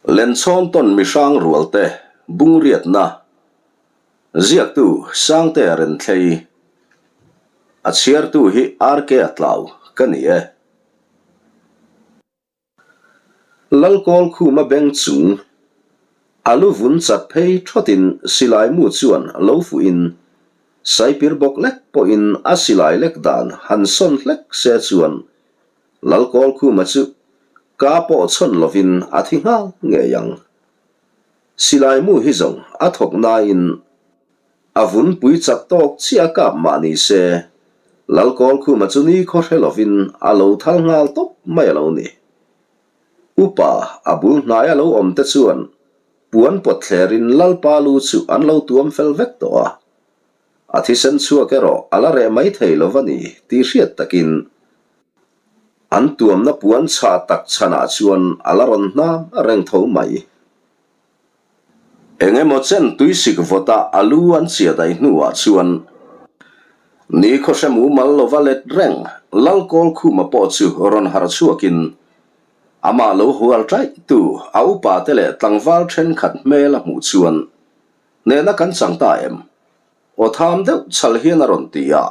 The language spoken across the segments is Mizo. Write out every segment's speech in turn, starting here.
Lenchhawn tawn mihrang rualte bungriatna ziaktu Sangtea Renthlei a chhiartu hi RK a tlau ka ni e. Lalkawl khuma beng chung a lu vun chat phei thawtin silai mu chuan lo fuhin saipir bawk lek pawhin a silai lek dan han sawn hlek se chuan Lalkawl khuma chu ka pawh chhawn lovin a thi nghal ngei ang. Silai mu hi zawng a thawk nain A vunpui chak tawk chiah kap mah ni se, Lalkawlkhuma chu ni khaw hre lovin a lo thal nghal tawp mai a lo ni. Upa a bul hnaia lo awm te chuan puan pawt thlerin Lalpa lu chu an lo tuam fel vek tawh a. A thisen chhuak erawh a la reh mai thei lo va ni tih hriat takin an tuamna puan chhah tak chhanah chuan a la rawn hnam reng tho mai. Eng emaw chen tuisik vawta a lu an chiah daih hnuah chuan ni khawhre mumal lova let reng Lalkawl Khuma pawh chu rawn harh chhuakin amah lo hual ṭaih tu a upa te leh tlangval ṭhenkhat hmel a hmuh chuan hnehna kan chang ta em? Aw tham deuh chhal hian a rawn ti a.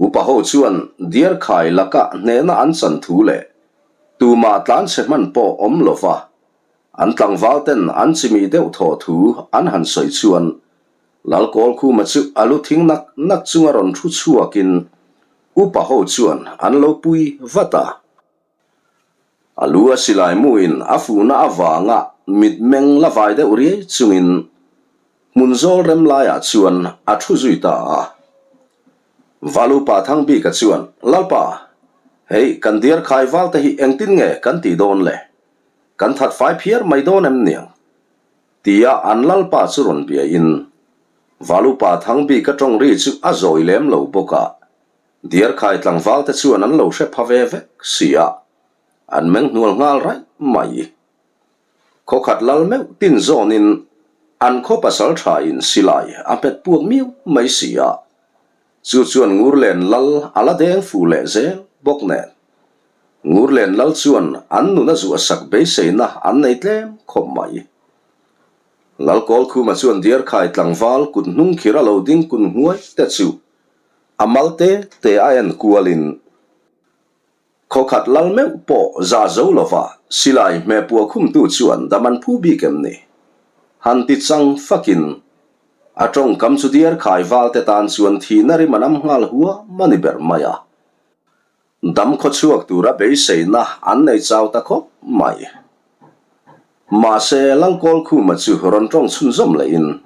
Upa ho chuan Diarkhai laka hnehna an chan thu leh tumah tlanchhe hman pawh awm lova An tlangval ten an chimih deuh thaw thu an han sawi chuan Lalkawlkhuma chu a lu thing nak nak chunga rawn thu chhuakin upa ho chuan an lo pui vat a. A lu a silai muin a fuhna avanga mitmeng la vai deuh riai chungin hmun zawl rem laiah chuan a thu zui ta a. Valupa Thangbika chuan, Lalpa, hei kan diarkhai valte hi engtin nge kan tih dawn le? Kan that fai phiar mai dawn em niang? Tia an lalpa chu rawn biain Valupa Thangbika tawng ri chu a zawi lem lo bawk a, Diarkhai tlangval te chuan an lo hre pha ve vek si a, an meng hnual nghal raih mai. Khawkhat lal meuh tin zawnin an khaw pasal tha in silai a hmet puak miau mai si a, Chu chuan Ngurlen Lal a la deng fu leh zel bawk nen. Ngurlen Lal chuan an nun a zuah sak beiseina an nei tlem khawp mai. Lal Kawlkhuma chuan Diarkhai tlangval kut hnung khir a lo ding kun hnuai te chu a mal te te a en kualin, Khawkhat lal meuh pawh za zo lova silai hmehpuah khumtu chuan dam an phu bik em ni? Han ti chang fakin a tawngkam chu diar khai valte tan chuan thihna rim a nam nghal huam a ni ber mai a. Dam khawchhuak tura beiseina an nei chau ta khawp mai. Mahse, Lalkawlkhuma chu rawn tawng chhunzawm lehin,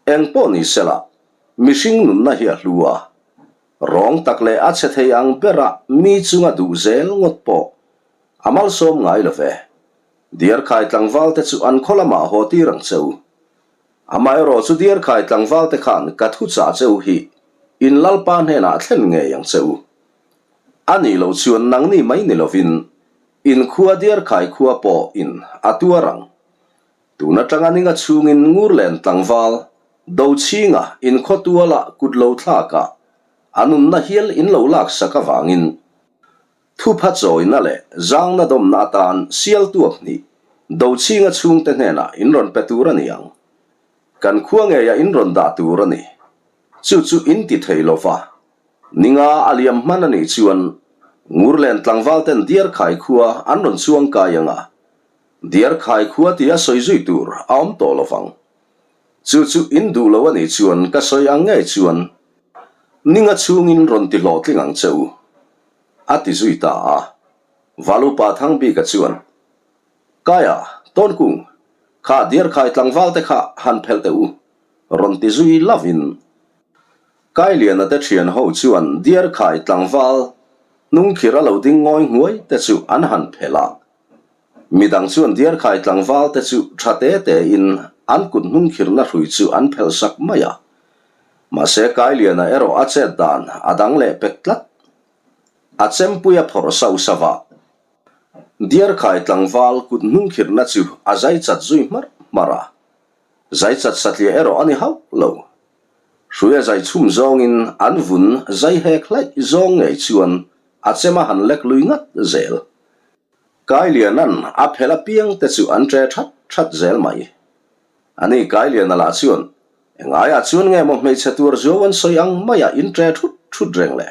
Eng pawh ni sela, mihring nunna hi a hlu a, Rawng tak leh a chhe thei ang bera mi chunga duh zel ngawt pawh a malsawm ngai lo ve. Diarkhai tlangvalte chu an khaw lamah haw tir ang che u. Amaherawh chu Diarkhai tlangvalte khan ka thu chah che u hi in Lalpa hnenah thlen ngei ang che u. A nih loh chuan nangni mai ni lovin in khua Diarkhai khua pawh in a tuar ang. Tun atanga ninga chhungin Ngurlen tlangval Dochhinga inkhaw tuala kut lo thlaka a nunna hial in lo laksak avangin thupha chawina leh zangna dawmna atan sial tuak hnih Dochhinga chhungte hnenah in rawn pe tur a ni ang. Kan khua ngeia in rawn dah tur a ni. Chu chu in ti thei lo va, ninga a liam hman a nih chuan Ngurlen tlangvalten Diarkhai khua an rawn chuang kai ang a, Diarkhai khua tia sawi zui tur a awm tawh lo vang. Chu chu in duh lo a nih chuan ka sawi ang ngei chuan ninga chhungin rawn ti hlawhtling ang che u, a ti zui ta a. Valupa Thangbika chuan, Kaia, Tawnkung, kha Diarkhai tlangval te kha han phelh teh u, rawn ti zui lovin Kailiana te thian ho chuan Diarkhai tlangval hnungkhir a lo ding ngawi nghuai te chu an han phelh a. Midang chuan Diarkhai tlangval te chu tha te te in an kut hnungkhirna hrui chu an phelh sak mai a. Mahse Kailiana erawh a chet dan a dang leh pek tlat. A chempui a phawrh sauh sauh a. Diarkhai tlangval kut hnungkhirna chu a zai chat zui hmarh hmarh a. Zai chat satliah erawh a ni hauh lo. Hrui a zai chhum zawngin an vun zai hek hlaih zawng ngei chuan a chem a han lek lui ngat zel. Kailiana'n a phelh apiang te chu an ṭe ṭhat ṭhat zel mai. Ani Kailiana lah chuan, Engaiah chuan nge maw hmeichhe tuar zuau an sawi ang maia in ṭe ṭhut ṭhut reng le?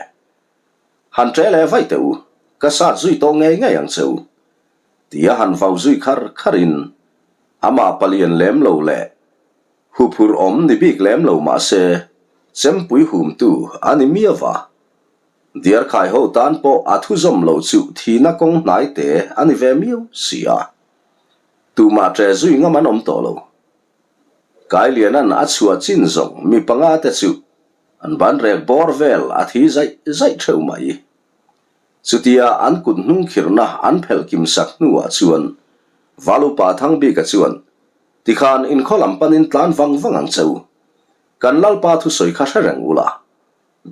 Han ṭe leh vaih teh u, ka sat zui tawh ngei ngei ang che u, tia han vau zui khar kharin amah palian lem lo leh huphurh awm ni bik lem lo mah se chempui humtu a ni miau va. Diarkhai ho tan pawh a thuzawm lo chu thihna kawng hnai te a ni ve miau si a. Tumah ṭe zui ngam an awm tawh lo. Kailiana'n a chhuah chin zawng mi panga te chu an ban rek bawr vel a thi zaih zaih theuh mai. Chutia an kut hnung khirhna an phelh kim sak hnuah chuan Valupa Thangbika chuan, Tikhan inkhaw lam panin tlan vang vang ang che u. Kan Lalpa thusawi kha hre reng ula.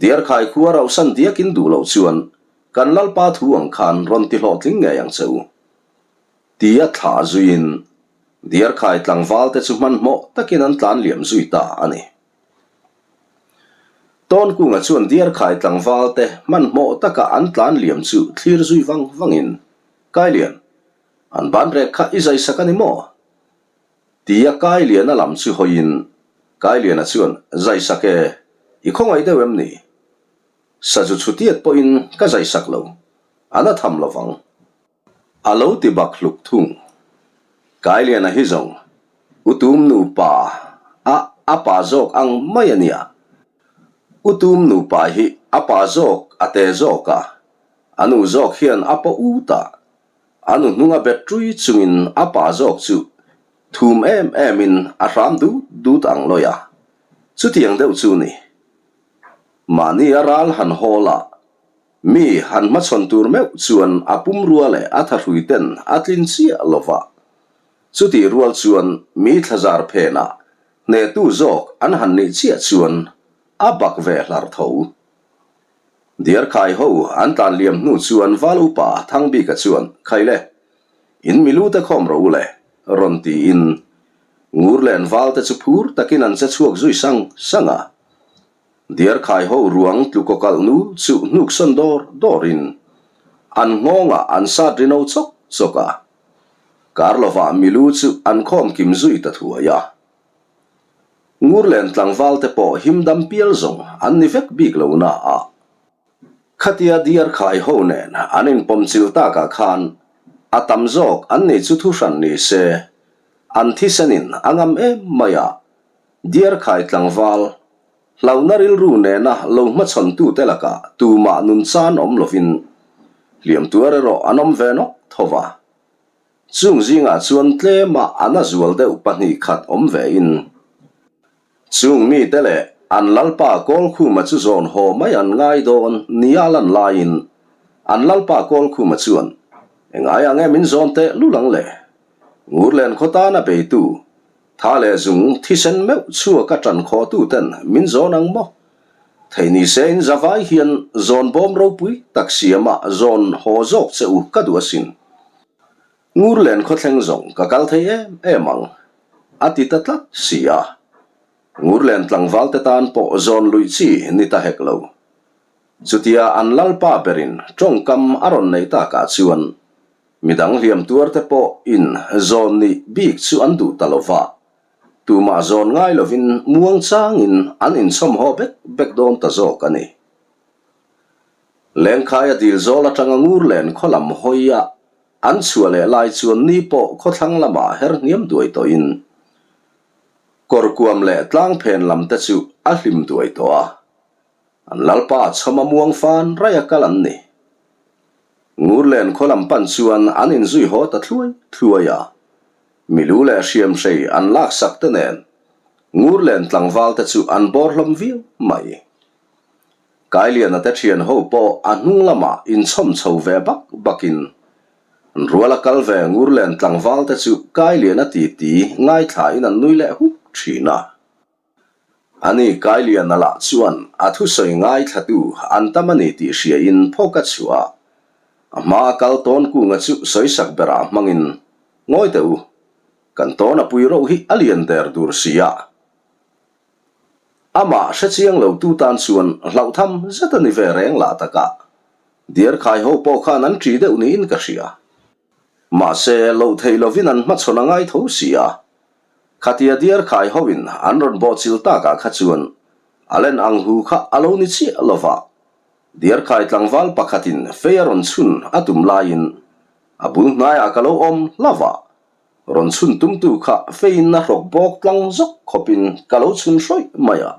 Diarkhai khua rauhsan diakin duh loh chuan kan Lalpa thu ang khan rawn ti hlawhtling ngei ang che u. Tia thlah zuiin Diarkhai tlangvalte chu hmanhmawh takin an tlan liam zui ta a ni. Tawnkunga chuan Diarkhai tlangvalte hmanhmawh taka an tlan liam chu thlir zui vang vangin, Kailian, an banrek kha i zaisak a ni maw? Tia Kailiana lam chu hawiin Kailiana chuan, Zaisak e, i khawngaih deuh em ni? Sazu chhutiat pawhin ka zaisak lo, a na tham lovang. A lo ti bak hluk thung. Kailiana hi zawng Utum nupa a a pa zawk ang mai a nia. Utum nupa hi a pa zawk a te zawk a, a nu zawk hian a paw ut a, a nu hnunga bet ṭui chungin a pa zawk chu thum em emin a hram dut dut ang lawi a, chutiang deuh chu ni. Mahni a ral han hawl a, Mi han hmachhawn tur meuh chuan a pumrua leh a thahrui ten a tlin chiah lo va. Chutih rual chuan mi thlazar phenah hnehtu zawk an han nih chiah chuan a bak ve hlar tho. Diarkhai ho an tlan liam hnu chuan Val upa Thangbika chuan, Khaile, in milu te khawm rawh u le, rawn tiin Ngurlen Val te chu phur takin an che chhuak zui sang sang a. Diarkhai ho ruang tlukaw kalh nu chu hnuksawn dawr dawrin an nghawngah an sat rino chawk chawk a, kar lovah milu chu an khawm kim zui ta thuai a. Ngurlen tlangval te pawh himdam pial zawng an ni vek bik lo na a. Khatia Diarkhai ho nen an inpawm chil takah khan a tam zawk an nih chu thuhran ni se, an thisenin a ngam em mai a, Diarkhai tlangval, hlauhna rilru nena lo hmachhawntute lakah tumah nun chan awm lovin hliam tuar erawh an awm ve nawk tho va. Chung zingah chuan tlema a na zual deuh 2 khat awm vein chung mite leh an lalpa Kawlkhuma chu zawn haw mai an ngai dawn nia lan laiin an lalpa Kawlkhuma chuan Engaiah nge min zawn teh lul ang le? Ngurlen khaw tana beitu Tha leh zung thisen meuh chhuak a ṭan khawhtuten min zawn ang maw? Thei ni se in zavai hian zawn bawm ropui tak siamah zawn haw zawk che u ka duh asin. Ngur len khawthleng zawng ka kal thei em em ang, a ti ta tlat si a. Ngur len tlangval te tan pawh zawn luih chi ni ta hek lo. Chutia an lalpa berin ṭawngkam a rawn neih takah chuan Midang hliam tuar te pawh in zawn nih bik chu an duh ta lo va, tumah zawn ngai lovin muang changin an inchhawm haw bek bek dawn ta zawk a ni. Lengkhaia dil zawl atanga ngur len khaw lam hawi a an chhuah leh lai chuan ni pawh khawthlang lamah her hniam duai tawhin kawrkuam leh tlangphen lam te chu a hlim duai tawh a. An lalpa chhawma muang fan raia kal an ni. Ngurlen khaw lam pan chuan an inzui haw ta thluai thluai a, milu leh hriamhrei an laksak te nen Ngurlen tlangval te chu an bawr hlawm viau mai. Kailiana te thian ho pawh a hnung lamah inchhawm chho ve bak bakin an ruala kal ve Ngurlen tlangval te chu Kailiana titi ngaithlain an nui leh huk thin a. Ani Kailiana lah chuan a thusawi ngaithlatu an tam a ni tih hriain phawk a chhuah a, a hmaa kal tawn kunga chu sawisak berah hmangin, Ngawi teh u, kan tawn a pui roh hi a lian der dur si a. Amah hrechiang lo tu tan chuan hlauhtham zet a ni ve reng lah takah Diarkhai ho pawh khan an ṭi deuh niin ka hria. Mahse, loh theih lovin an hmachhawn a ngai tho si a. Khatia diar khai hoin an rawn bawhchilh takah kha chuan a len ang hu kha a lo ni chiah lo va. Diarkhai tlangval pakhatin fei a rawn chhun a tum laiin a bul hnaiah ka lo awm hlauh a, rawn chhun tumtu kha feiin a hrawk bawk tlang zawk khawpin ka lo chhun hrawih mai a.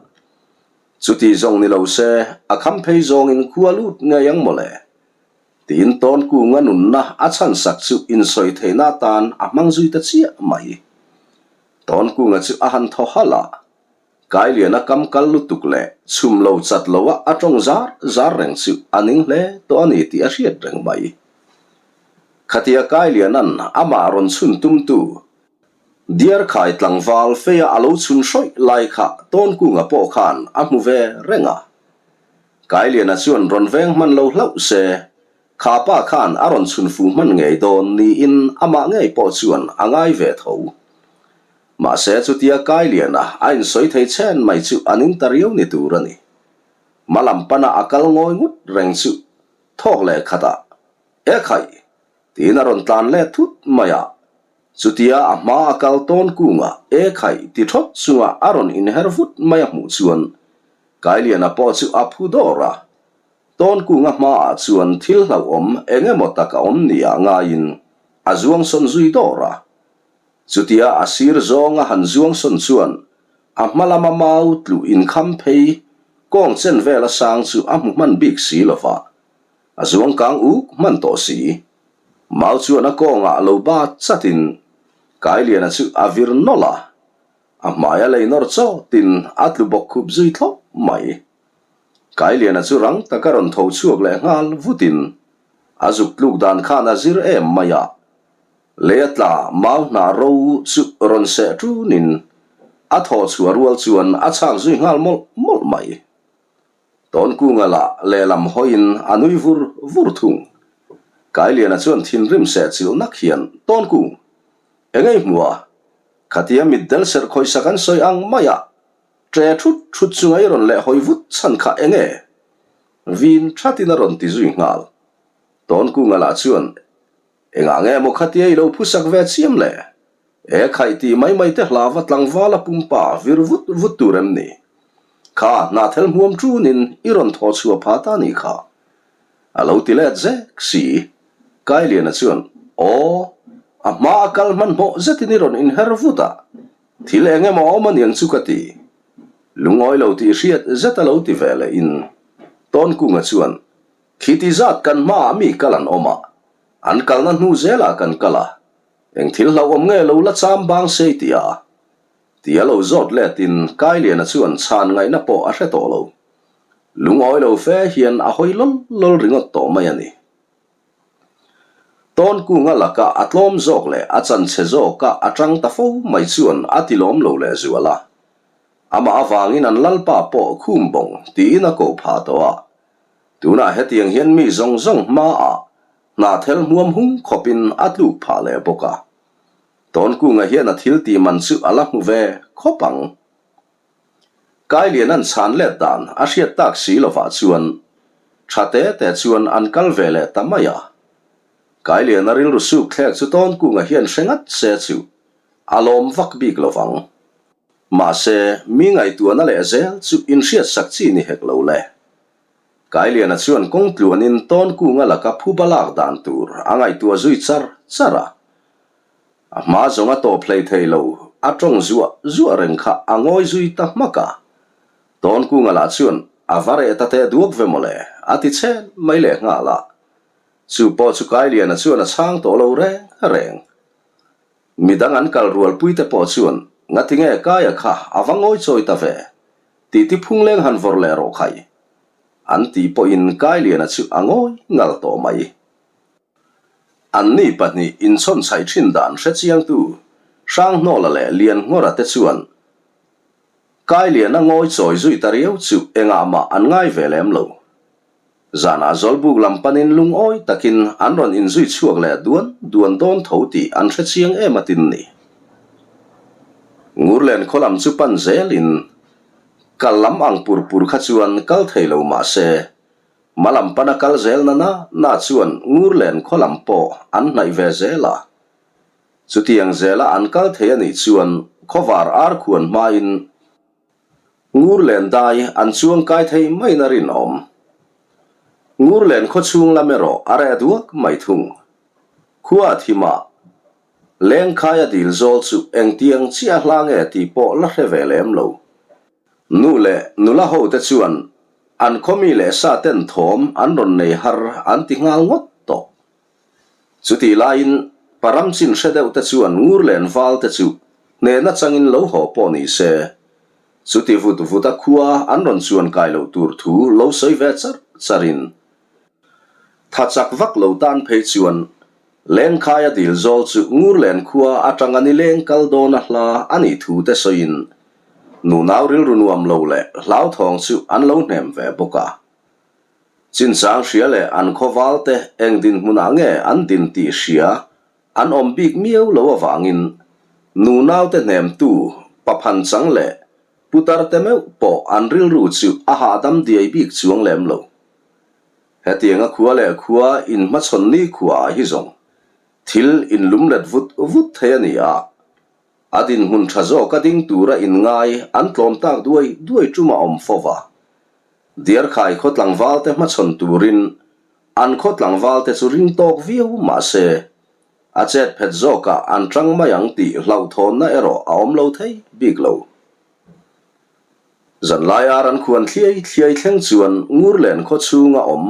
Chuti zawng ni lo se a kham phei zawngin khua lut ngei ang mawle. Tiin Tawnkunga nunna a chhansak chu insawi theihna atan a hmang zui ta chiah mai. Tawnkunga chu a han thaw halh a, Kailiana kam kal lutuk leh chhum lo chat lo a a tawng zar zar reng chu a ning hle tawh a ni tih a hriat reng mai. Khatia Kailiana'n amah rawn chhun tumtu Diarkhai tlangval feia a lo chhun hrawih lai kha Tawnkunga pawh khan a hmu ve reng a. Kailiana chuan rawn veng hman lo hlauh se, kha pa khan a rawn chhun fuh hman ngei dawn niin amah ngei pawh chuan a ngai ve tho. Mahse chutia Kailiana a insawi thei chhen mai chu a ning ta riau ni tur a ni. Hma lam pana a kal ngawi ngut reng chu thawk leh khatah, E khaih! tiin a rawn tlan let thut mai a. Chutia a hma a kal tawn kunga E khaih ti thawt chunga a rawn inher vut mai a hmuh chuan Kailiana pawh chu a phu dawr a. Tawn kunga hmaah chuan thil hlauhawm eng emaw tak a awm nia ngaiin a zuang sawn zui dawr a. Chutia a sir zawnga han zuang sawn chuan a hma lama mau tluh inkham phei kawng chen vela sang chu a hmu hman bik si lova, a zuang kang uk hman tawh si. Mau chuan a kawngah lo bat chatin Kailiana chu a vir nawlh a. A hmai a lei nawr chawtin a tlu bawk khup zui thlawp mai. Kailiana chu rang taka rawn tho chhuak leh nghal vutin a zuk tluk dan khan a zir em mai a. Lei a tla mau hnah ro chu rawn seh ṭunin a thaw chhuah rual chuan a chhak zui nghal mawlh mawlh mai. Tawnkunga lah lehlam hawiin a nui vur vur thung. Kailiana chuan thinrim seh chilh nak hian, Tawnkung! Eng ei hmu a? Khatia mitdel serh khawihsak an sawi ang mai a, ṭe thut thut chunga i rawn leh hawi vut chhan kha eng e? Vin thatin a rawn ti zui nghal. Tawnkunga lah chuan, Engah nge maw khatia i lo phusak ve chiam le? E khaih tih mai mai te hlava tlangvala pumpa vir vut vut tur em ni? Kha hnathel hmuam ṭunin i rawn thaw chhuah pha ta nih kha. A lo ti let zek si. Kailiana chuan, Aw, a hma a kal hmanhmawh zetin i rawn inher vut a, thil eng emaw a awm aniang chu ka ti. Lungawi lo tih hriat zet a lo ti ve leh in. Tawnkunga chuan, Khiti zat kan hmaah mi kal an awm a, an kalna hnu zelah kan kal a, eng thil hlauhawm nge lo la cham bang sei ti a? Ti a lo zawt letin Kailiana chuan chhan ngaihna pawh a hre tawh lo. Lungawi lo fe hian a hawi lawl lawl ringawt tawh mai a ni. Tawnkunga laka a tlawm zawk leh a chanchhe zawka a tang ta fo mai chuan a ti lawm lo leh zual a. Amah avangin an lalpa pawh khum bawng tiin a ko phah tawh a. Tunah hetiang hian mi zawng zawng hmaah hnahthel hmuam hung khawpin a tluk phah leh bawk a. Tawnkunga hian a thil tih man chu a la hmu ve khawp ang. Kailian an chhan let dan a hriat tak si lovah chuan tha te te chuan an kal ve leh ta mai a. Kailiana rilru suk thlek chu Tawnkunga hian hre ngat se chu a lawm vak bik lovang. Mahse, mi ngaihtuahna leh zel chu inhriatsak chi ni hek lo le. Kailiana chuan kawng tluanin Tawnkunga laka phuba lak dan tur a ngaihtuah zui char char a. A hma zawng a tawp hlei thei lo, a tawng zuah zuah reng kha a ngawi zui ta hmak a. Tawnkunga lah chuan a va reh ta teh duak ve mawle, a ti chhen mai leh nghal a. Chu pawh chu Kailiana chuan a chhang tawh lo reng reng. Midang an kal rualpui te pawh chuan ngatinge Kaia kha a va ngawi chawi ta ve, tih ti phungleng han vawrh leh rawh khai. An tih pawhin Kailiana chu a ngawi ngal tawh mai. Anni pahnih inchhawnchhaih thin dan hre chiangtu Hranghnawla leh Lianngawra te chuan Kailiana ngawi chawi zui ta riau chu engah mah an ngai ve lem lo. Zanah Zawlbuk lam panin lungawi takin an rawn inzui chhuak leh duan duan dawn tho tih an hre chiang em atin ni. Ngurlen khaw lam chu pan zelin kal lam ang pur pur kha chuan kal thei lo mah se. Hmalam pana kal zel na na na chuan Ngurlen khaw lam pawh an hnaih ve zel a. Chutiang zela an kal thei a nih chuan khawvar ar khuan hmain Ngurlen dai an chuang kai thei maiin a rinawm. Ngurlen khaw chhung lam erawh a reh duak mai thung. Khua thimah Lengkhaia dil zawl chu engtiang chiah hla nge tih pawh la hre ve lem lo. Nu leh nula hote chuan an khawmi leh sa ten thawm an rawn nei har an ti nghal ngawt tawh. Chutih laiin param chin hre deuh te chuan ngur len val te chu hnehna changin lo haw pawh ni se, chuti vut vut a khua an rawn chuan kai loh tur thu lo sawi ve char charin tha chak vak lo tan phei chuan Lengkhaia dil zawl chu Ngurlen khua atanga nileng kal dawn a hla a nih thu te sawiin nunau rilru nuam lo leh hlauthawng chu an lo hnem ve bawk a. Chinchang hria leh an khawval te eng dinhmunah nge an din tih hria an awm bik miau lo avangin nunau te hnemtu paphanchang leh putar te meuh pawh an rilru chu a hahdam diai bik chuang lem lo. Hetianga khua leh khua inhmachhawn ni khuaah hi zawng thil inlumlet vut vut thei a ni a, a dinhmun tha zawka ding tura inngai an tlawm tak duai duai tum a awm fo va. Diarkhai khaw tlangvalte hmachhawn turin an khaw tlangvalte chu ring tawk viau mah se, a chet phet zawkah an tang mai ang tih hlauhthawnna erawh a awm lo thei bik lo. Zanlai ar an khuan thliai thliai thleng chuan Ngurlen khaw chhunga awm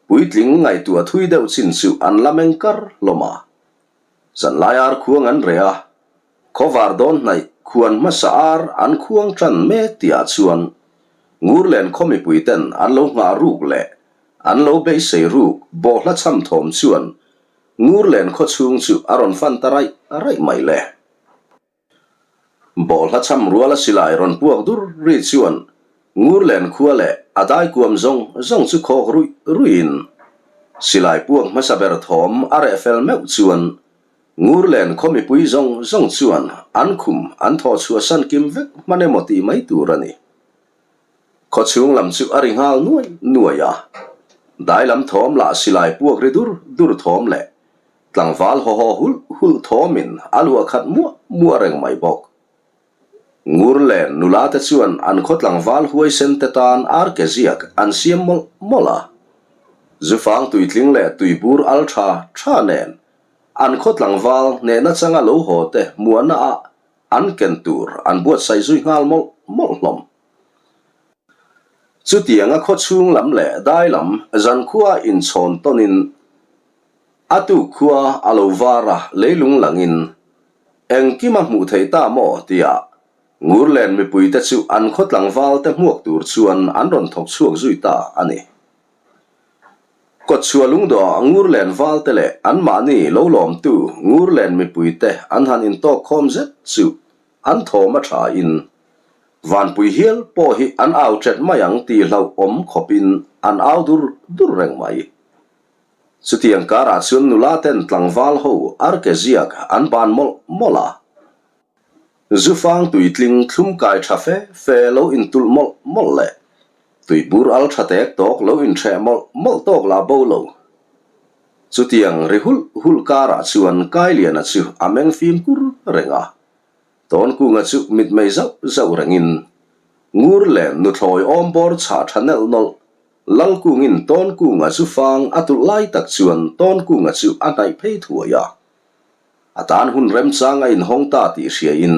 puitling ngaihtuah thui deuh chin chu an la meng kar hlawm a. Zanlai ar khuang an reh a, khawvar dawn hnaih khuan hmasa ar an khuang tan mek tihah chuan Ngurlen khaw mipui ten an lo nghah ruk leh an lo beisei ruk bawhhla chham thawm chuan Ngurlen khaw chhung chu a rawn fan ta raih raih mai le. Bawlhla chham ruala silai rawn puak dur ri chuan Ngurlen khua leh a daikuam zawng zawng chu khawk ruih ruihin silai puak hmasa ber thawm a reh fel meuh chuan Ngurlen khaw mipui zawng zawng chuan an khum an thawh chhuahsan kim vek hman emaw tih mai tur a ni. Khaw chhung lam chu a ri nghal nuai nuai a, dai lam thawm lah silai puak ri dur dur thawm leh Tlangval haw haw hulh hulh thawmin a luah khat muah muah reng mai bawk. Ngur leh nula te chuan an khaw tlangval huaisen te tan arke ziak an siam mawlh mawlh a. Zufang tuitling leh tuibur al tha tha nen an khaw tlangval hnehna changa lo haw te muahna ah an ken tur an buatsaih zui nghal mawlh mawlh hlawm. Chutianga khaw chhung lam leh dai lam zankhua inchhawn tawnin A tuk khua a lo var a, leilung langin engkim a hmuh theih ta maw tia Ngurlen mipuite chu an khaw tlangvalte hmuak tur chuan an rawn thawk chhuak zui ta a ni. Kawtchhuah lungdawhah Ngurlen valte leh anmahni lo lawmtu Ngurlen mipuite an han intawk khawm zet chu an thawm a thain Vanpui hial pawh hi an au ṭet mai ang tih hlauhawm khawpin an au dur dur reng mai. Chutiang karah chuan nula ten tlangval ho arke ziak an ban mawlh mawlh a. Zufang tuitling thlum kai tha fe fe lo intulh mawlh mawlh leh tuibur al tha tek tawk lo inhreh mawlh mawlh tawk lah bo lo. Chutiang ri hulh hulh karah chuan Kailiana chu a meng fimkur reng a. Tawnkunga chu mitmei zauh zauh rengin ngur leh nuthlawi awmbawr chhah tha nelh nawlh Lalkungin Tawnkunga chu fang a tulh lai tak chuan Tawnkunga chu a hnaih phei thuai a. A tan hun remchang a inhawng ta tih hriain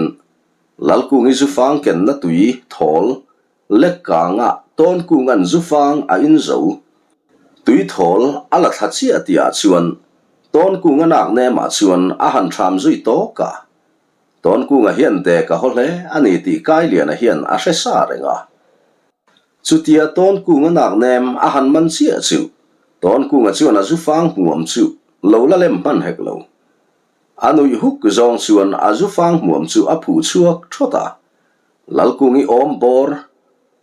Lalkungi zu fang kenna tui thawl lek kanga Tawnkunga'n zu fang a in zo. Tui thawl a la thla chiah tihah chuan Tawnkunga nak nemah chuan a han thram zui tawk a. Tawnkunga hian dek a haw hle a ni tih Kailiana hian a hre sa reng a. Chutia Tawnkunga nak nem a han man chiah chu Tawnkunga chuan a zufang hmuam chu lo la lem hman hek lo. A nuih huk zawng chuan a zufang hmuam chu a phuh chhuak thawt a. Lalkungi awm bawr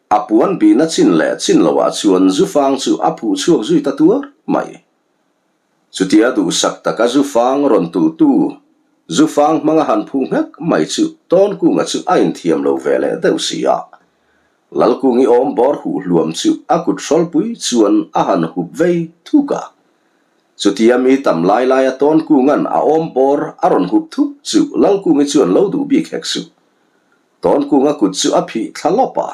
a puan bihna chin leh chin loah chuan zufang chu a phuh chhuak zui ta tuar mai. Chutia duhsak taka zufang rawn tulhtu zufang hmanga han phuh nghek mai chu Tawnkunga chu a inthiam lo ve leh deuh si a. Lalkungi awm bawr huh hluam chu a kut hrawlpui chuan a han hup vei thuk a. Chutia mi tam lai laia Tawnkunga'n a awm bawr a rawn hup thuk chu Lalkungi chuan lo duh bik hek suh. Tawnkunga kut chu a phih thla lawp a,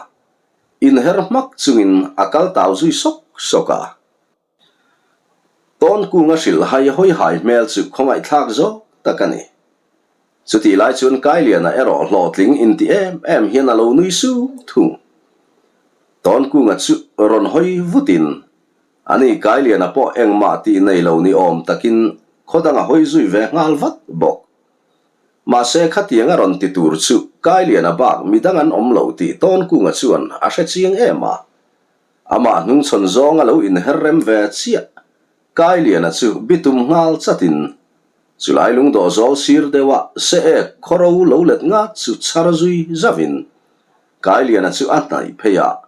inher hmak chungin a kal tau zui sawk sawk a. Tawnkunga hrilh hai hawi hai hmel chu khawngaihthlak zawk tak a ni. Chutih lai chuan Kailiana erawh hlawhtling inti em em hian a lo nui sung thung. Tawnkunga chu rawn hawi vutin, ani Kailiana pawh engmah tih nei lo ni awm takin khaw dang a hawi zui ve nghal vat bawk. Mahse khatiang a rawn ti tur chu Kailiana bak midang an awm lo tih Tawnkunga chuan a hre chiang em a. Amah hnungchhawn zawng a lo inher rem ve chiah. Kailiana chu bitum nghal chatin chulai lungdawh zawl sir deuha se ek khawro lo let ngat chu chhar zui zavin Kailiana chu a hnaih phei a.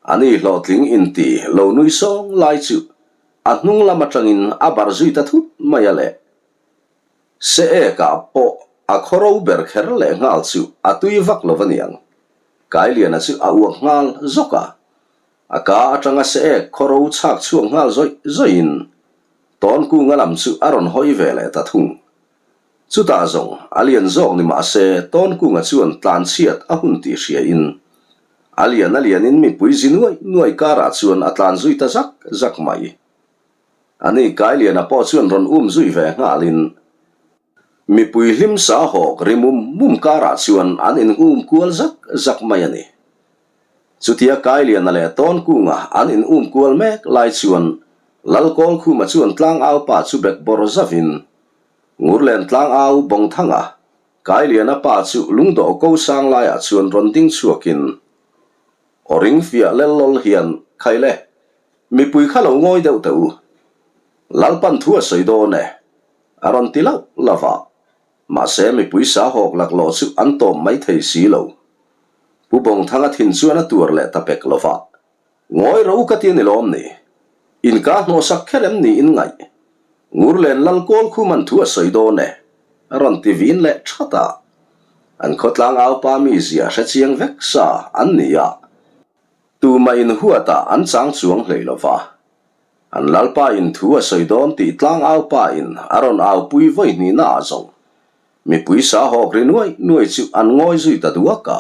Ani hlawhtling inti lo nui sawng lai chu a hnung lam atangin a bar zui ta thut mai a le. Se ekah pawh a khawro ber kher leh nghal chu a tui vak lo aniang. Kailiana chu a uak nghal zawk a, a ka atanga se ek khawro chhak chhuak nghal zawih zawihin Tawnkunga lam chu a rawn hawi ve leh ta thung. Chutah zawng a lian zawk ni mah se Tawnkunga chuan tlanchhiat a hun tih hriain a lian a lianin mipui zi nuai nuai karah chuan a tlan zui ta zak zak mai. Ani Kailiana pawh chuan rawn um zui ve nghalin mipui hlim sa hawk ri mum mum karah chuan an in um kual zak zak mai a ni. Chutia Kailiana leh Tawnkunga an in um kual mek lai chuan Lalkawlkhuma chuan tlangau pa chu bek bawr zavin Ngurlen tlangau Bawngthanga Kailiana pa chu lungdawh ko sang laiah chuan rawn ding chhuakin aw ring fiah lel lawl hian Khaile Mipui kha lo ngawi deuh teh u. Lalpan thu a sawi dawn e, a rawn ti lauh lauh a. Mahse mipui sa hawk laklawh chu an tawp mai thei si lo. Pu Bawngthanga thin chuan a tuar leh ta pek lo va. Ngawi ro ka ti a ni lawm ni? Inka hnawhsak kher em ni in ngaih? Ngurlen Lal Kawlkhuman thu a sawi dawn e, a rawn ti vin leh that a. An khawtlang aupa mizia hre chiang vek sa an ni a. Tumah in huatah an chang chuang hlei lo va. An Lalpa in thu a sawi dawn tih tlangau pa in a rawn aupui vawi hnihna ah zawng mipui sa hawk ri nuai nuai chu an ngawi zui ta duak a.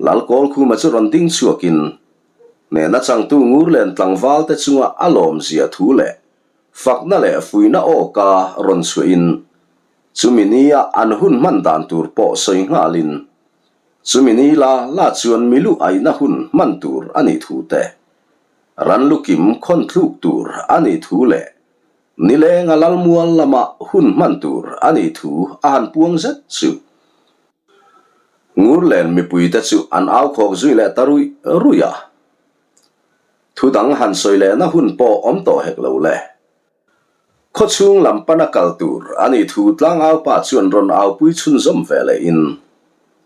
Lal Kawlkhuma chu rawn ding chhuak in hnehna changtu Ngurlen tlangval te chunga a lawm zia thu leh fakna leh fuihna awka rawn chhuah in chumi nia an hun hman dan tur pawh sawi nghal in Chumi ni la la chuan milu aihna hun hman tur a nih thu te, ran lukim khawn thluk tur a nih thu leh nilenga lalmual lama hun hman tur a nih thu a han puang zet chu. Ngurlen mipuite chu an au khawk zui leh ta ruih ruih a. Thu dang han sawi lehna hun pawh awm tawh hek lo le. Khawchhung lam pana kal tur a nih thu tlangau pa chuan rawn aupui chhunzawm ve leh in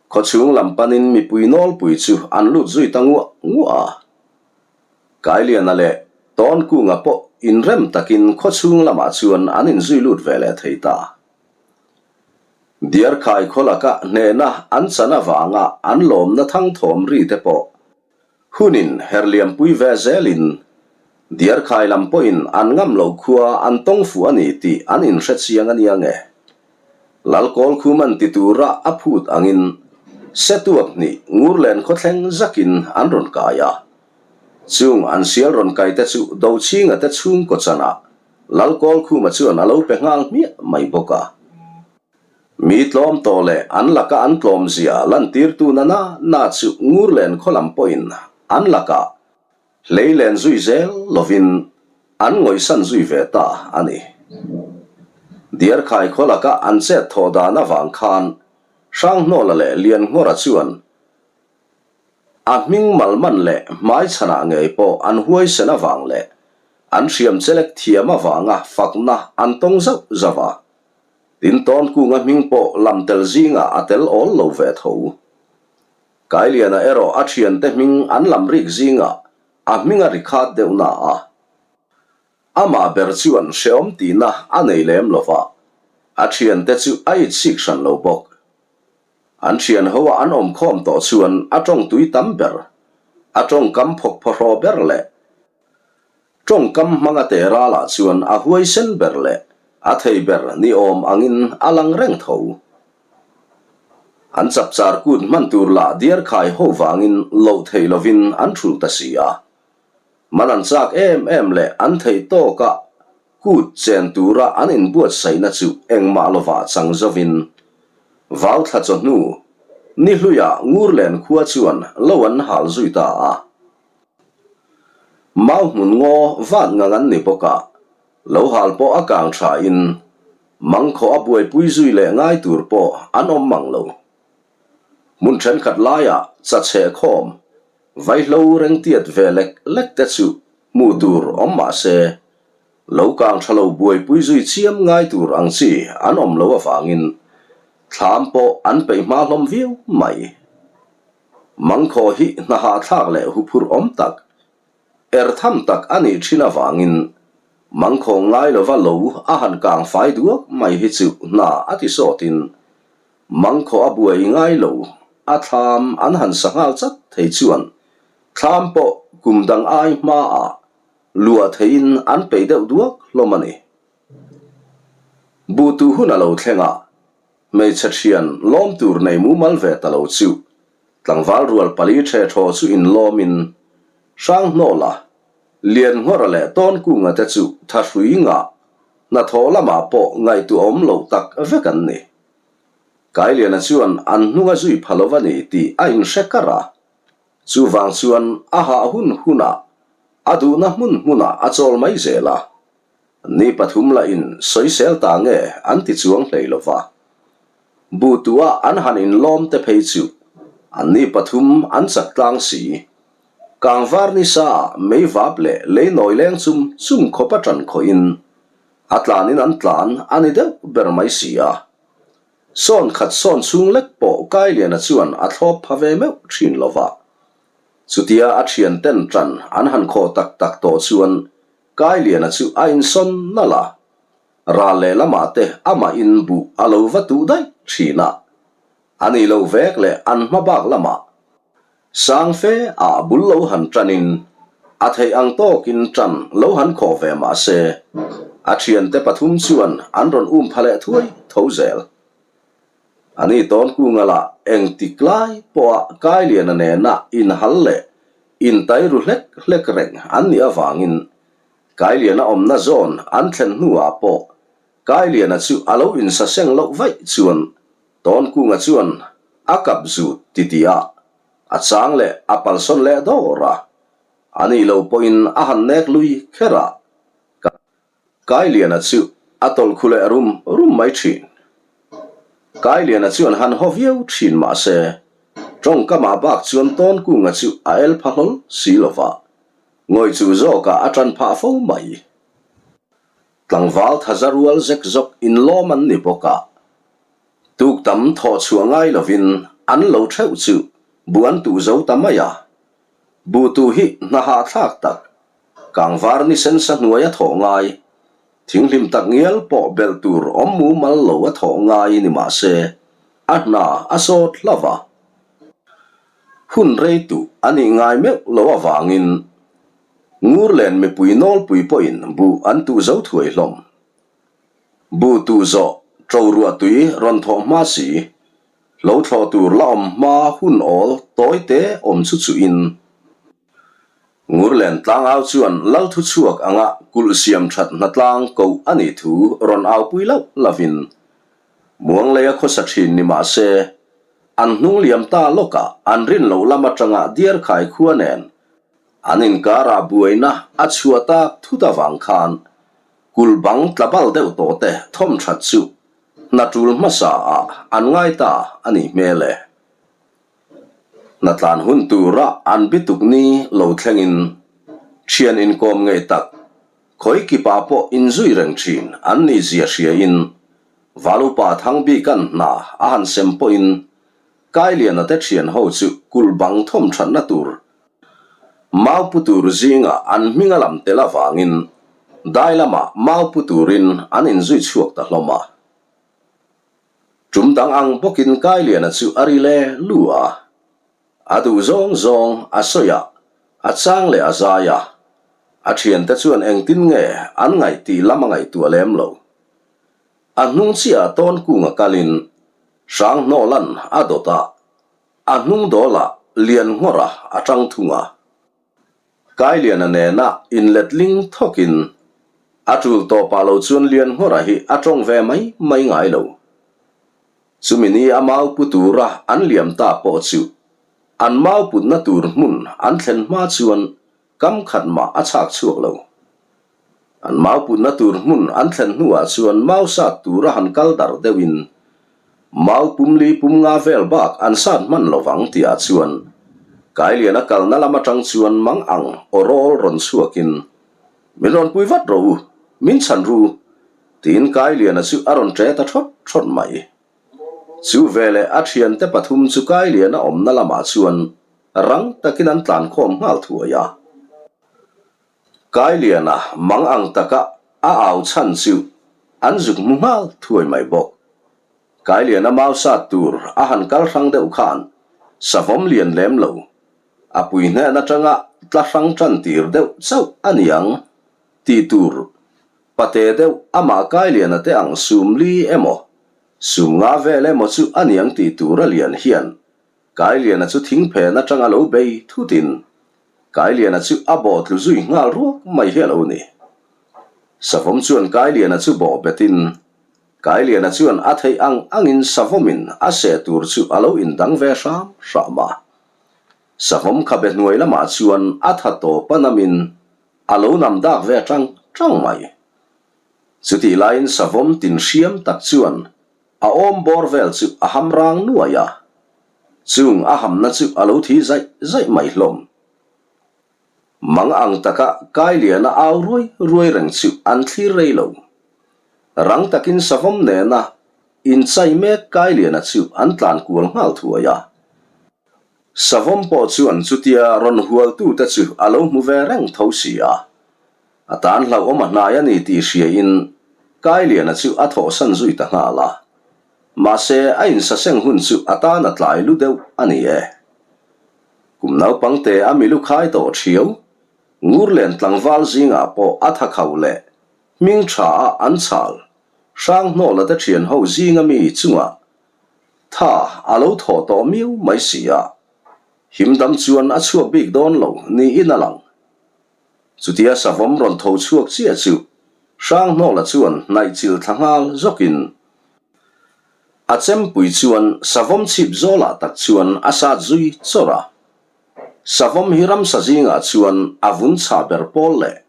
khawchhung lam panin mipui nawlpui chu an lut zui ta nguah nguah a. Kailiana leh Tawnkunga pawh inrem takin khawchhung lamah chuan an inzui lut ve leh thei ta. Diarkhai khaw laka hnehna an chan avanga an lawmna thangthawm ri te pawh Hunin herliampui ve zelin Diarkhai lam pawhin an ngam lo khua an tawng fuh a ni tih an inhre chiang a nia nge. Lalkawlkhum an ti tura a phut angin Setuak hnih Ngurlen khawthleng zakin an rawn kai a. Chung an sial rawn kai te chu Dochhinga te chhungkaw chanah Lalkawlkhuma chuan a lo pe nghal hmiah mai bawk a. Mi tlawm tawh leh an laka an tlawmzia lantirtu na na na chu Ngurlen khaw lam pawhin an lakah hlei len zui zel lovin an ngawihsan zui ve ta a ni. Diarkhai khaw laka an chet thawh dan avang khan Hranghnawla leh Lianngawra chuan a hming malman leh hmaichhanah ngei pawh an huaisen avang leh an hriam chelek thiam avanga fakna an tawng zauh zauh a. Tin Tawnkunga hming pawh lam tel zingah a tel awl lo ve tho. Kailiana erawh a thiante hming an lam rik zingah a hming a ri khat deuh na a. Amah ber chuan hreawm tihna a nei lem lo va, a thiante chu a itsik hran lo bawk. An thian hoa an awm khawm tawh chuan a tawng tui tam ber. A tawngkam phawk phawhraw ber leh tawngkam hmanga teh ralah chuan a huaisen ber leh a thei ber ni awm angin a lang reng tho. An chapchar kut hman tur lah diarkhai ho vangin loh theih lovin an thulh ta si a. Man an chak em em leh an theih tawkah kut chen tura an inbuatsaihna chu engmah lovah chang zovin vau thla chawhnu ni hluiah Ngurlen khua chuan lo an hal zui ta a. Mau hmun ngaw vat ngang an ni bawk a, lo hal pawh a kang thain mangkhawh a buaipui zui leh ngai tur pawh an awm mang lo. Hmun thenkhat laiah chachheh khawm Vaihlo rengtiat ve lek lek te chu hmuh tur awm mah se, lo kang tha lo buaipui zui chiam ngai tur ang chi an awm lo avangin thlam pawh an peih hma hlawm viau mai. Mangkhaw hi hna hahthlak leh huphurh awm tak, er tham tak a nih thin avangin mangkhaw ngai lova lo a han kang fai duak mai hi chu hna a ti sawtin Mangkhaw a buai ngai lo, a thlam an han sa nghal chat thei chuan thlam pawh kum dang ai hmaah luah theiin an peih deuh duak hlawm a ni. Buhtu hun a lo thleng a, hmeichhe thian lawm tur nei mumal ve ta lo chu tlangval rual pali the thaw chu inlawmin Hranghnawla, Lianngawra leh Tawnkunga te chu thahrui ngah hnathawh lamah pawh ngaihtuahawm loh tak vek an ni. Kailiana chuan an hnung a zui pha lo a ni tih a inhre kar a, chuvang chuan a hah hun hunah a duhna hmun hmunah a chawl mai zel a, ni pathum lahin sawisel ta nge an ti chuang hlei lo va. Buhtuah an han inlawm te phei chu an ni pathum an chak tlang si. Kangvar nisa ah meivap leh lei nawi leng chum chum khawp a tan khawhin A tlanin an tlan a ni deuh ber mai si a. Sawn khat sawn chhung lek pawh Kailiana chuan a thlawp pha ve meuh thin lo va. Chutia a thian ten tan an han khawh tak tak tawh chuan Kailiana chu a insawn nalh a. Ral lehlamah te amah in buh a lo va tuh daih thin a. A nih loh vek leh an hma bak lamah sang fe ah bul lo han tanin a theih ang tawkin tan lo han khawh ve mah se a thiante pathum chuan an rawn um pha leh thuai tho zel. A ni tawn kunga lah engtik lai pawha Kailiana nena inhal leh intai ru hlek hlek reng an nih avangin Kailiana awmna zawn an thlen hnuah pawh Kailiana chu a lo insaseng loh vaih chuan Tawnkunga chuan a kap zut ti ti a, a chang leh a palsawn leh dawr a. A nih loh pawhin a han nek lui kher a, Kailiana chu a tawlh khu leh rum rum mai thin. Kailiana chuan han haw viau thin mah se, tawngkamah bak chuan Tawnkunga chu a el pha hlawl si lo va, ngawih chu zawkah a tan phah fo mai. Tlangval thaza rual zek zawk inlawm an ni bawk a, tuk tam thawh chhuah ngai lovin an lo theuh chu bu an tuh zo ta mai a. Bu tuh hi hna hahthlak tak, kangvar ni sensa hnuai a thawh ngai, thinghlim tak ngial pawh belh tur awm mumal lo a thawh ngai ni mah se, a hna a sawt hlauh a. Hun rei tuh a nih ngai meuh lo avangin Ngurlen mipui nawlpui pawhin buh an tuh zo thuai hlawm. Buh tuh zawh ṭo ruah tui rawn thawh hma si, lo thlawh tur la awm hma hun awl tawi te awm chu chuhin. Ngurlen tlangau chuan lal thu chhuak anga kulh siam that hnatlang koh a nih thu rawn aupui loh lovin Muangleia khawsa thin ni mah se, an hnung liam ta lawkah an rin loh lam atanga Diarkhai khua nen An inkarah buaina a chhuah tak thut avang khan kul bang tla bal deuh tawh te thawm that chu hna tul hmasa ah an ngai ta a nih hmel e. Hna tlan hun tura an bituk ni lo thlengin thian inkawm ngei tak khawi kipah pawh inzui reng thin an nih zia hriain Valupa Thangbikan hna a han sem pawhin Kailiana te thian ho chu kulh bang thawm thatna tur mau pu tur zingah an hming a lam tel avangin dai lamah mau pu turin an inzui chhuak ta hlawm a. Tum dang ang bawkin Kailiana chu a ri le lu a, a duh zawng zawng a sawi a. A chang leh a zai a, a thiante chuan engtin nge an ngaih tih lam a ngaihtuah lem lo. A hnung chiah tawn kunga kalin Hranghnawla'n a dawt a, a hnung dawlah Lianngawra a tang thung a. Kailiana nena inletling thawkin a tul tawpah lo chuan Lianngawra hi a tawng ve mai mai ngai lo. Chumi ni a mau pu tura an liam ta pawh chu an mau putna tur hmun an thlen hma chuan kam khat mah a chhak chhuak lo. An mau putna tur hmun an thlen hnuah chuan mau sat tura han kal darh deuhin mau pum li pum nga vel bak an sat hman lovang tihah chuan Kailiana kalna lam atang chuan mang ang aw rawl rawn chhuakin Min rawn pui vat rawh u, min chhan ru tiin Kailiana chu a rawn ṭe ta ṭhawt ṭhawt mai. Chu veleh a ṭhiante pathum chu Kailiana awmna lamah chuan rang takin an tlan khawm nghal thuai a. Kailiana mang ang taka a au chhan chu an zuk hmu nghal thuai mai bawk. Kailiana mau sat tur a han kal hrang deuh khan savawm lian lem lo, a pui hnen atanga tla hrang tan tir deuh chauh a niang tih tur pate deuh amah Kailiana te ang sum li emaw sum nga vel emaw chu a niang tih tur a lian hian Kailiana chu thing phen atanga lo bei thutin Kailiana chu a bawh tlu zui nghal ruak mai hi a lo ni. Savawm chuan Kailiana chu bawh betin Kailiana chuan a theih ang angin Savawmin a seh tur chu a lo indang ve hram hram a. Savawm khabe hnuai lamah chuan a tha tawp a namin a lo nam dak ve tang tang mai. Chutih laiin Savawm tin hriam tak chuan A awm bawr vel chu a ham rang nuai a, chung a hamna chu a lo thi zaih zaih mai hlawm. Mang ang taka Kailiana au ruai ruai reng chu an thlir rei lo. Rang takin savawm nena inchai mek Kailiana chu an tlan kual nghal thuai a. Savawm pawh chuan chutia rawn hualtute chu a lo hmu ve reng tho si a. A tan hlauhawm a hnai a ni tih hriain Kailiana chu a thawhsan zui ta nghal a. Mahse, a insaseng hun chu a tan a tlai lu deuh a ni e. Kum naupangte a milu khai tawh thiau, Ngurlen tlangval zingah pawh a tha khauh leh hming tha a an chhal, Hranghnawla te thian ho zinga mi chungah Tha a lo thaw tawh miau mai si a, him dam chuan a chhuak bik dawn lo niin a lang. Chutia savawm rawn tho chhuak chiah chu Hranghnawla chuan hnaih chil thla nghal zawkin a chempui chuan savawm chhip zawlah tak chuan a sat zui chawrh a. Savawm hi ramsa zingah chuan a vun chhah ber pawl leh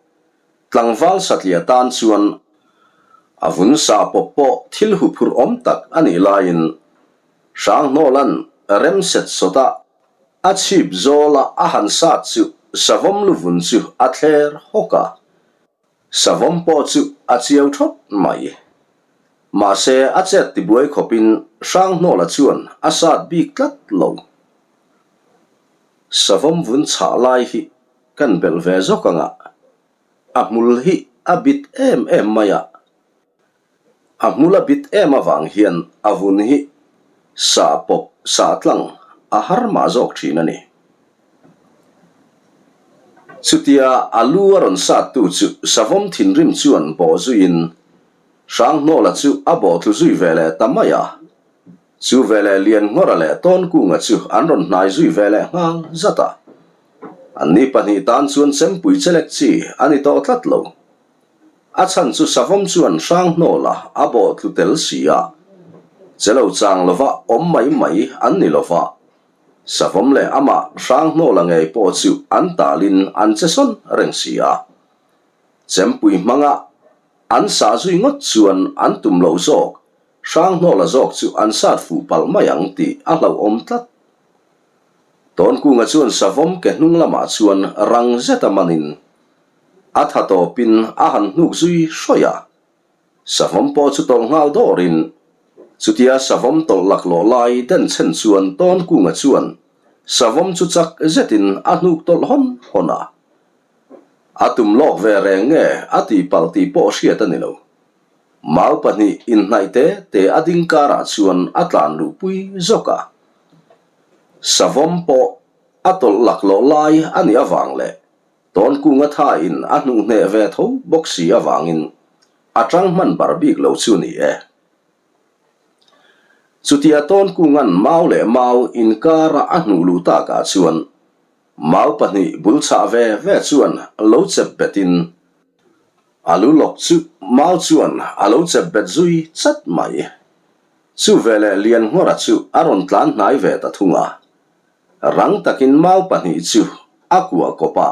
Tlangval satliah tan chuan a vun sa pawp pawh thil huphurh awm tak a nih laiin Hranghnawla'n rem set sawt a, a chhip zawla a han sat chu savawm lu vun chu a thler hawk a, savawm pawh chu a chiau thawt mai. Mahse a chet tibuai khawpin Hranghnawla chuan a sat bik tlat lo. Savawm vun chhah lai hi Kan belh ve zawk ang a, a hmul hi a bit em em mai a, a hmul a bit em avang hian a vun hi sah pawp sah tlang a har mah zawk thin a ni. Chutia a lu a rawn sat tu chu savawm thinrim chuan bawh zuiin Hranghnawla chu a bawh tlu zui ve leh ta mai a. Chu veleh Lianngawra leh Tawnkunga chu an rawn hnai zui ve leh nghal zat a. Anni pahnih tan chuan chempui chelek chi a ni tawh tlat lo. A chhan chu savawm chuan Hranghnawla a bawh tlu tel si a, che lo chang lova awm mai mai an ni lova, savawm leh amah Hranghnawla ngei pawh chu an talin an che sawn reng si a. Chempui hmanga an sah zui ngawt chuan an tum loh zawk Hranghnawla zawk chu an sat fuh palh mai ang tih a hlauhawm tlat. Tawnkunga chuan savawm ke hnung lamah chuan rang zeta manin a tha tawpin a han hnuk zui hrawih a. Savawm pawh chu tawlh nghal dawrin chutia savawm tawlh laklawh lai denchhen chuan Tawnkunga chuan savawm chu chak zetin a hnuk tawlh hawn hawn a. A tum lawk ve reng nge a tihpalh tih pawh hriat a ni lo. Mau pahnih inhnaih te te a ding karah chuan a tlan luhpui zawk a. Savawm pawh A tawlh laklawh lai a nih avang leh Tawnkunga thain a hnuh hneh ve tho bawk si avangin a tang hman bar bik lo chu ni e. Chutia Tawnkunga'n mau leh mau inkara a hnuh luh takah chuan mau pahnih bul chah ve ve chuan lo chep betin a lu lawk chu mau chuan a lo chep bet zui chat mai. Chu veleh Lianngawra chu a rawn tlan hnai ve ta thung a. Rang takin mau pahnih chu a kuah kawp a,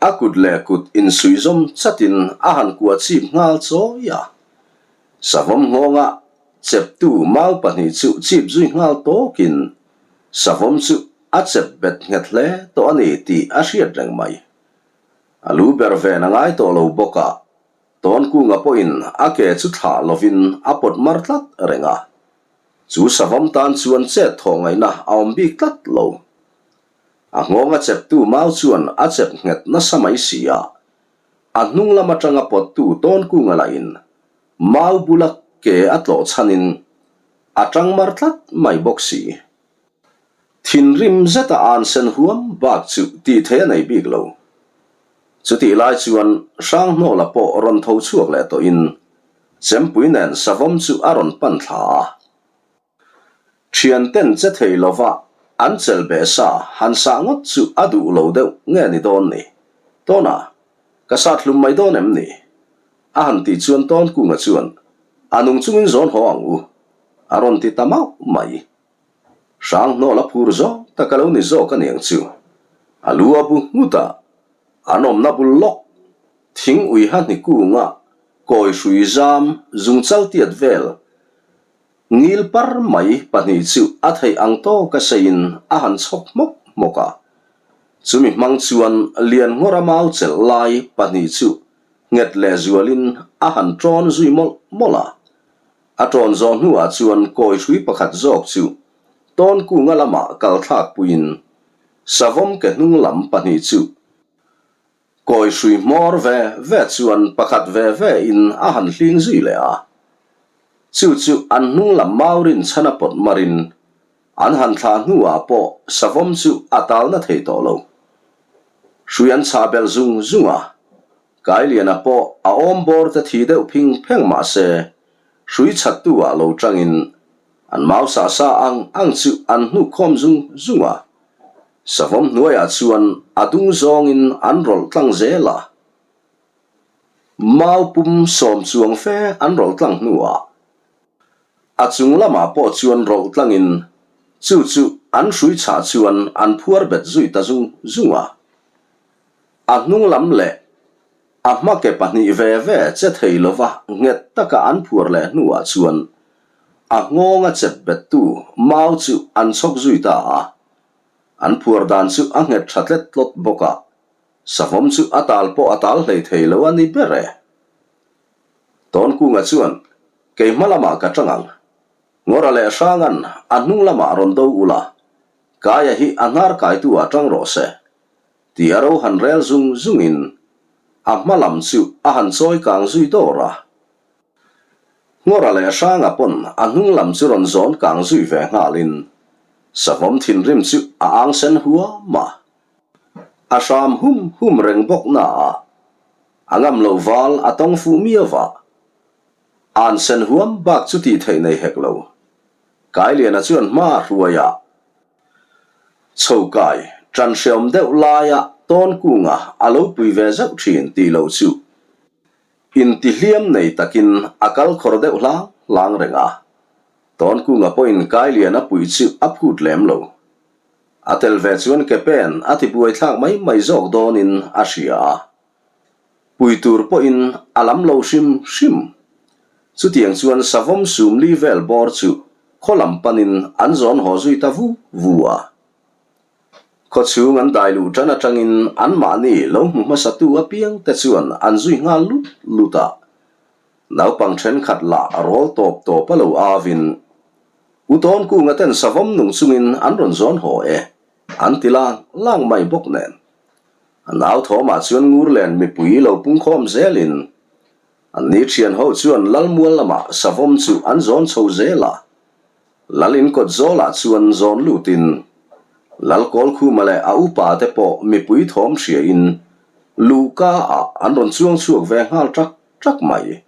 a kut leh kut insuihzawm chatin a han kuah chip nghal chawi a. Savawm nghawnga cheptu mau pahnih chu chip zui nghal tawkin savawm chu a chep bet nghet hle tawh a ni tih a hriat reng mai. A lu ber ven a ngai tawh lo bawk a, Tawnkunga pawhin a ke chu thlah lovin a pawt mar tlat reng a. Chu savawm tan chuan chet thawh ngaihna a awm bik tlat lo. A nghawng a cheptu mau chuan a chep nghet nasa mai si a, a hnung lam atanga pawttu Tawnkunga lahin mau bula ke a tlawh chhanin a tang mar tlat mai bawk si. Thinrim zeta an sen huam bak chu tih theih a nei bik lo. Chutih lai chuan Hranghnawla pawh rawn tho chhuak leh tawhin Chempui nen savawm chu a rawn pan thla a. Thianten che thei lova an chelh beh sa han sah ngawt chu a duh lo deuh nge ni dawn ni? Tawna, ka sat hlum mai dawn em ni? A han tih chuan Tawnkunga chuan, A nung chungin zawn haw ang u, a rawn ti ta mauh mai. Hranghnawla phur zawk tak a lo ni zawk a niang chu. A lu a bu nghut a, an awmna bul lawk, thing ui ha hni kunga kawi hrui zam zung chal tiat vel ngil par mai pahnih chu a theih ang tawka seiin a han chhawk hmawk hmawk a. Chumi hmang chuan Lianngawra mau chelh lai pahnih chu nghet leh zualin a han ṭawn zui mawlh mawlh a. A ṭawn zawh hnuah chuan kawi hrui pakhat zawk chu Tawnkunga lamah kal thlak puiin savawm ke hnung lam pahnih chu kawi hrui hmawr ve ve chuan pakhat ve ve in a han hling zui leh a. Chu chu an hnung lam maurin chhan a pawt marin an han thlah hnuah pawh savawm chu a talna thei tawh lo. Hrui an chhah belh zung zung a, Kailiana pawh a awm bawr te thi deuh phing pheng mah se, hrui chhattu ah lo tangin an mau sah sa ang ang chu an hnuk khawm zung zung a. Savawm hnuaiah chuan a dung zawngin an rawlh tlang zel a. Mau pum sawm chuang fe an rawlh tlang hnuah a chung lamah pawh chuan rawlh tlangin chu chu an hrui chhah chuan an phuar bet zui ta zung zung a. A hnung lam leh a hma ke pahnih ve ve che thei lova nghet taka an phuar leh hnuah chuan a nghawng a chep bettu mau chu an chhawk zui ta a. An phuar dan chu a nghet tha tlet tlawt bawk a, savawm chu a tal pawh a tal hlei thei lo a ni ber e. Tawnkunga chuan, Kei hma lamah ka tang ang. Ngawra leh Hranga'n a hnung lamah rawn do ula, Kaia hi a hnar kaitu ah tang rawh se. Ti a ro han rel zung zungin a hma lam chu a han chawi kang zui dawr a. Ngawra leh Hranga pawn a hnung lam chu rawn zawn kang zui ve nghalin savawm thinrim chu a ang sen huam a. A hram hum hum reng bawk na ah a ngam loh val a tawng fuh miau va. An sen huam bak chu tih theih nei hek lo. Kailiana chuan hma a hruai a. Chhokai, ṭan hreawm deuh laia Tawnkunga a lo pui ve zauh ṭhin tih loh chu intihliam nei takin a kal khawr deuh hlang hlang reng a. Tawnkunga pawhin Kailian a puih chu a phut lem lo. A tel ve chuan ke pen a tibuaithlak mai mai zawk dawnin a hria a. Pui tur pawhin a lam lo hrim hrim. Chutiang chuan savawm sumli vel bawr chu khaw lam panin an zawn haw zui ta vu vu a. Khaw chhung an dai luh tan atangin anmahni lo hmu hmasatu apiang te chuan an zui nghal lut lut a. Naupang thenkhat lah rawl tawp tawp a lo avin, U Tawnkunga ten savawm nung chungin an rawn zawn haw e, an ti lang lang mai bawk nen. A nau thawmah chuan Ngurlen mipui lo pungkhawm zelin an ni thian ho chuan Lalmual lamah savawm chu an zawn chho zel a. Lal in kawt zawlah chuan zawn lutin. Lalkawlkhuma leh a upa te pawh mipui thawm hriain luhka ah an rawn chuang chhuak ve nghal ṭak ṭak mai.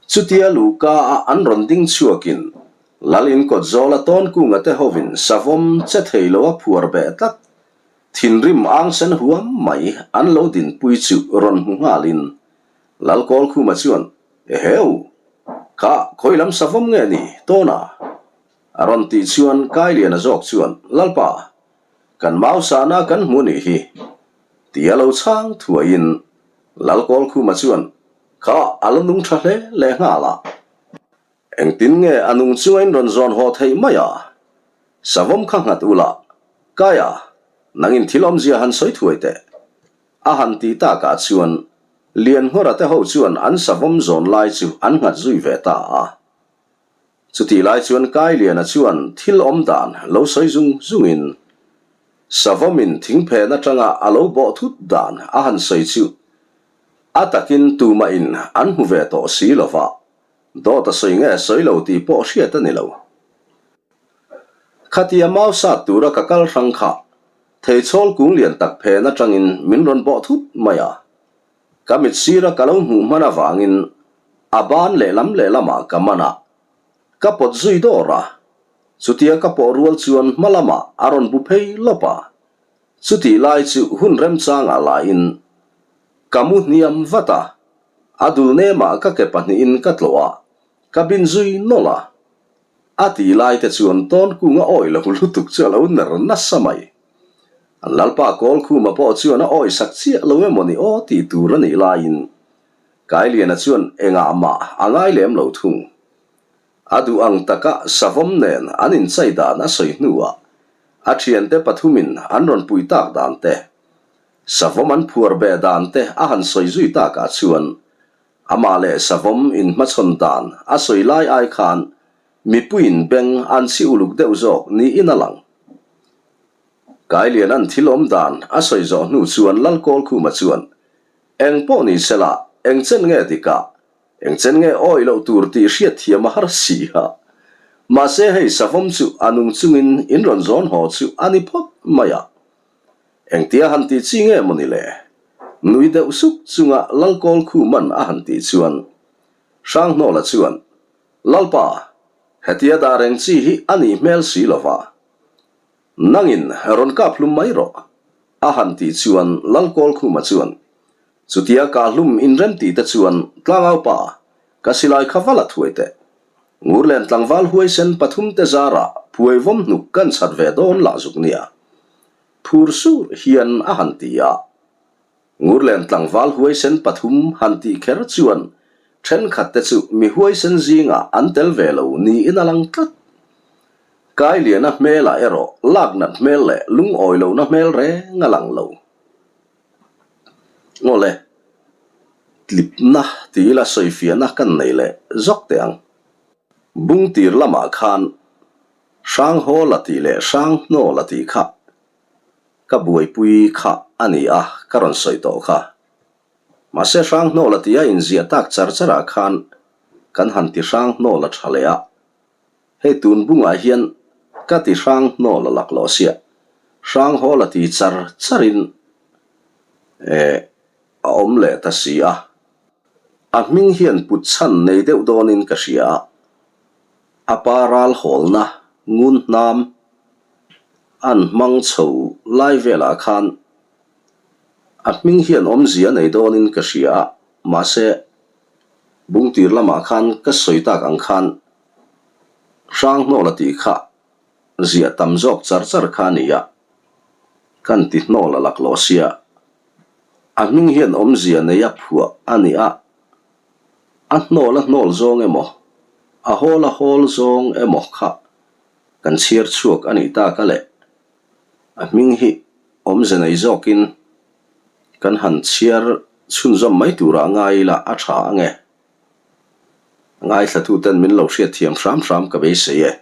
Chutia luhka a an rawn ding chhuakin Lal inkawt zawla Tawnkunga te hovin savawm che thei lo a phuar beh tlat thinrim ang sen huam mai an lo dinpui chu rawn hmu nghalin Lalkawlkhuma chuan, Eheu! Kha khawi lam savawm nge ni Tawna? A rawn tih chuan Kailiana zawk chuan, Lalpa, kan mau sahna kan hmu nih hi, tia lo chhang thuaiin Lalkawlkhuma chuan, Kha a la nung tha hle leh nghal a, engtin nge a nung chunga in rawn zawn haw theih mai a? Savawm kha nghat ula, Kaia, nangin thil awmzia han sawi thuai teh. A han tih takah chuan Lianngawra te ho chuan an savawm zawn lai chu an nghat zui ve ta a. Chutih lai chuan Kailiana chuan thil awm dan lo sawi zung zungin Savawmin thingphen atanga a lo bawh thut dan a han sawi chu a takin tumahin an hmu ve tawh si lo va, dawt a sawi nge sawi lo tih pawh hriat a ni lo. Khatia mau sat tura ka kal hrang kha theichhawl kung lian tak phen atangin min rawn bawh thut mai a. Ka mit sira ka lo hmuh hman avangin a ban lehlam lehlamah ka man a, ka pawt zui dawr a. Chutia ka pawh rual chuan hma lamah a rawn bu phei lawp a. Chutih lai chu hun remchangah lahin ka mu hniam vat a, a dul nemah ka ke pahnihin ka tlawh a, ka bin zui nawlh a. A tih lai te chuan Tawnkunga awih lo lutuk chu a lo ner nasa mai. An Lalpa Kawlkhuma pawh chuan a awisak chiah lo emaw ni aw tih tur a nih laiin Kailiana chuan engah mah a ngai lem lo thung. A duh ang taka Savawm nen an inchai dan a sawi hnuah a thiante pathumin an rawn pui tak dan te, Savawm an phuar beh dan te a han sawi zui takah chuan amah leh Savawm inhmachhawn dan a sawi lai ai khan mipuiin beng an chhi uluk deuh zawk niin a lang. Kailian an thil awm dan a sawi zawh hnu chuan Lalkawlkhuma chuan, Eng pawh ni sela, eng chen nge dikah, eng chen nge awih loh tur tih hriat thiam a har si a. Mahse hei savawm chu a nung chungin in rawn zawn haw chu a ni phawt mai a. Engtia han tih chi nge maw ni le? Nui deuh suk chunga Lalkawlkhuman a han tih chuan Hranghnawla chuan, Lalpa, hetia dah reng chi hi a nih hmel si lova. Nangin rawn kap hlum mai rawh, a han tih chuan Lalkawlkhuma chuan, Chutia kah hlum inrem tih te chuan Tlangaupa, ka silai kha va la thuai teh. Ngurlen tlangval huaisen pathum te zarah phuai vawm hnuk kan chhat ve dawn lah zuk nia. Phur sur hian a han ti a. Ngurlen tlangval huaisen pathum han tih kher chuan thenkhat te chu mi huaisen zingah an tel ve lo niin a lang tlat. Kailiana hmelah erawh laknat hmel leh lungawi lohna hmel reng a lang lo. Awle, tlipna ti ila sawifiahna kan nei leh zawk teh ang. Bungtir lamah khan Hranghawla tih leh Hranghnawla tih kha Ka buaipui kha a ni a, ka rawn sawi tawh kha. Mahse Hranghnawla tia inziah tak char charah khan kan han ti Hranghnawla tha leh a. Hei tun bungah hian ka ti Hranghnawla laklawh sia, Hranghawla ti char charin eh a awm leh ta si a. A hming hian put chhan nei deuh dawnin ka hria a. A pa ral hawlna ngun hnam an hmang chho lai velah khan a hming hian awmzia nei dawnin ka hria a, mahse bungtir lamah khan ka sawi tak ang khan Hranghnawla tih kha ziah tam zawk char char kha a ni a, kan ti hnawl a laklawh sia. A hming hian awmzia nei a phuah a ni a, a hnawl a hnawl zawng emaw, a hawl a hawl zawng emaw kha kan chhiar chhuak a nih tak a leh. A hming hi awmze nei zawkin kan han chhiar chhunzawm mai turah ngai ila a tha ang e. Ngaithlatuten min lo hriatthiam hram hram ka beisei e.